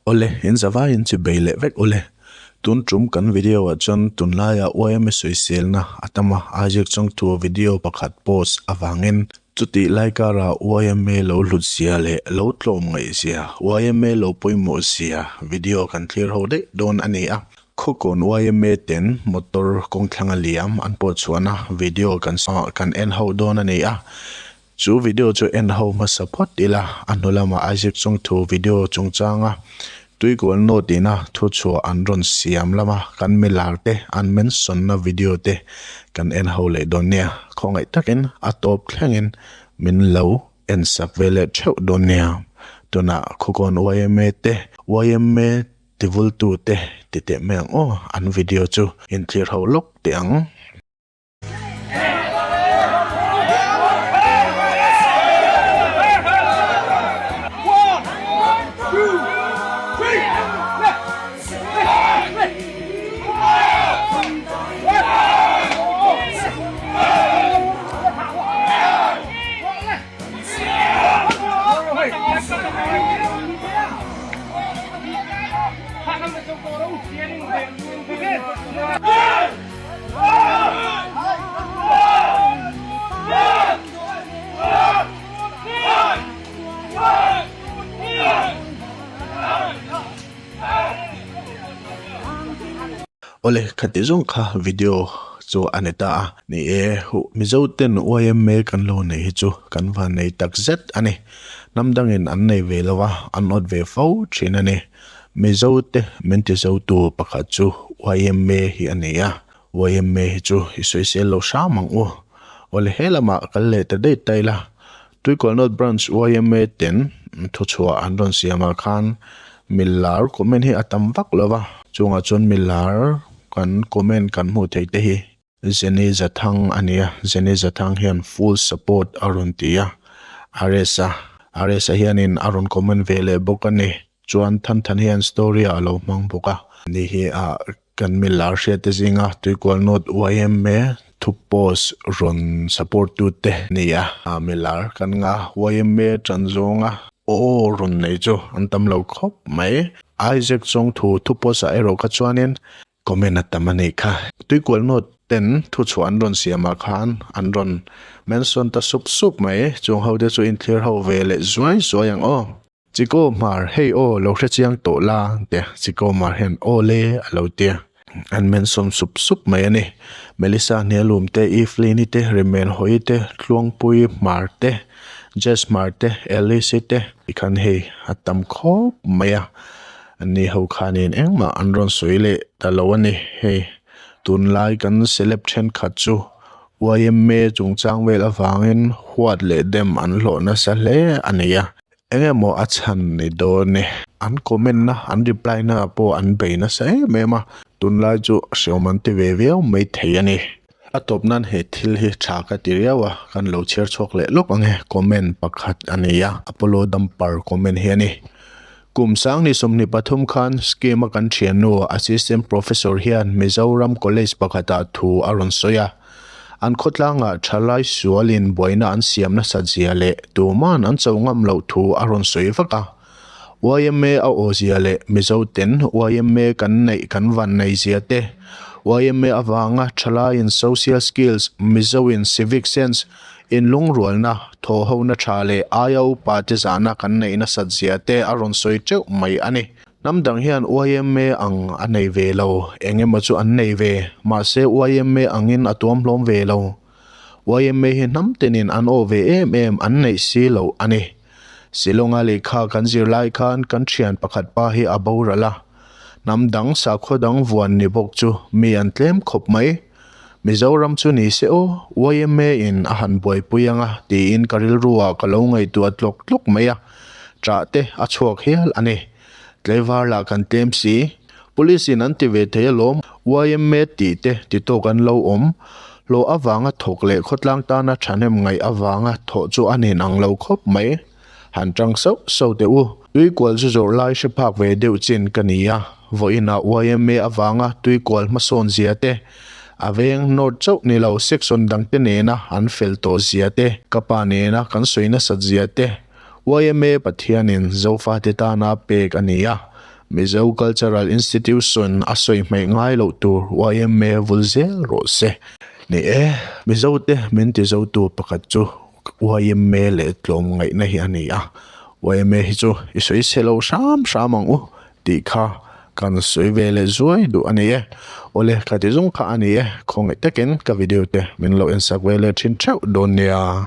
Awle, in zavaiin chi bei leh vek ule. Tun tum kan video ah chuan tunlaia yma sawiselna a tam a, Isaac Chawngthu video pakhat post avangin chutih lai kara yma lo hlut zia leh lo tlawm ngaih zia, yma lo pawimawh zia video kan thlir ho daih dawn a ni a. Khawkawn yma ten motor kawngthlang a liam an pawh chhuahna video kan kan en ho dawn a ni a. Chu video chu en ho hmasa phawt ila, a hnu lamah Isaac Chawngthu video chungchanga Tuikual Note ina thu chhuah an rawn siam lama kan milar te an mention na video te kan en ho leh dawn nia. Khawngaih takin a tawp thlengin min lo en sak ve leh theuh dawn nia. Tunah Khawkawn yma te yma tivultu te ti teh mai ang aw, an video chu inthlir ho lawk teh ang. Awle khati zawng kha video chu a ni ta a ni e huh Mizo ten yma kan lo nei hi chu kan van nei tak zet a ni hnam dangin an nei ve lo a an awt ve fo thin a ni. Mizo te min ti zo tu pakhat chu yma hi a ni a, yma hi chu i sawisel lo hram ang u. Awle he lamah kal leh ta daih ta ila, Tuikual North Branch yma ten thuchhuah an rawn siam ah khan milar comment hi a tam vak lo va, chungah chuan milar kan comment kan hmuh theih te hi Jenny Zathang a ni a, Jenny Zathang hian full support a rawn ti a, Aresa Aresa hianin a rawn comment ve leh bawk a ni. Chuan Than Than hian story ah a lo hmang bawk a. Ni hi ah kan milar hriat te zinga Tuikual North yma thu post rawn support tu te ni a, milar kan nga yma tan zawnga aw rawn nei chu an tam lo khawp mai. Isaac Chawngthu thu post ah erawh kha chuanin Comment a tam a nih kha. Tuikual note ten thuchhuah an rawn siam ah khan an rawn mention ta sup sup mai. Chung ho te chu inthlir ho ve leh zuai zuai ang aw. Chiko Hmar hei aw lo hre chiang tawh la tia Chiko Hmar hian aw le a lo tia. An mention sup sup mai a ni. Melissa Hnialum te, Evelyn-i te, Rimen Hawi te, Tluangpui Hmar te, Jess Hmar te, Alice-i te tikhan hei a tam khawp mai a. Anni ho khanin engmah an rawn sawi leh ta lo a ni. Hei, tunlai kan celeb thenkhat chu yma chungchang vel avangin huat leh dem an hlawh nasa hle a ni a. Eng emaw a chhan ni dawn e. An comment na, an reply na ah pawh an bei nasa em em a, tunlai chu hreawm an ti ve viau mai thei a ni. A tawp nan he thil hi tha ka ti riau a, kan lo chhiar chhuak leh lawk ang e, comment pakhat a nei a, Apollo Dumper comment hi a ni. Kum sang ni 23 khan scheme a kan thiannu Assistant Professor hian Mizoram College pakhatah thu a rawn sawi a, an khawtlangah thalai sualin buaina an siam nasat zia leh tuman an cho ngam loh thu a rawn sawi vak a. Yma a aw zia leh Mizo ten yma kan neih kan van nei zia te, yma avanga thalaiin social skills, Mizoin civic sense, inlungrualna, thawhhona tha leh aia upa te zahna kan neih nasat zia te a rawn sawi teuh mai a ni. Hnam dang hian yma ang a nei ve lo, eng emaw chu an nei ve, mahse yma angin a tuam hlawm ve lo. Yma hi hnam tenin an aw ve em em an neih si lo a ni. Shillong-a lehkha kan zir lai khan kan thian pakhat pa hi a boral a. Hnam dang sakhaw dang vuan ni bawk chu mi an tlem khawp mai. Mizoram chu ni se aw, yma in a han buaipui anga tiin ka rilru ah ka lo ngaihtuah tlawk tlawk mai a. Ṭah te a chhuak hial a ni. Tlaivar lah kan tlem si. Police in an ti ve thei alawm, yma tih te ti tawk an lo awm. Hlawh avanga thawk leh khawtlang tana thahnem ngaih avanga thawh chu a nen ang lo khawp mai. Han tang sauh sauh teh u. Tuikual zu zawrh lai hre phak ve deuh chin ka ni a, vawiinah yma avanga tuikual hmasawn zia te, a veng north chauh ni lo section dangte nena an fel tawh zia te, ka pa nena kan sawi nasat zia te, yma Pathianin Zofate tana pek a ni a. Mizo Cultural Institution a sawi hmeih ngai loh tur yma vul zel rawh se. Ni e, Mizote min tizotu pakhat chu yma leh tlawmngaihna hi a ni a. Yma hi chu i sawi chhe lo hram hram ang u tih kha kan sawi ve leh zuai duh a ni e. Awle, ka ti zawng kha a ni e, khawngaih takin ka video te min lo ensak ve leh thin theuh dawn nia.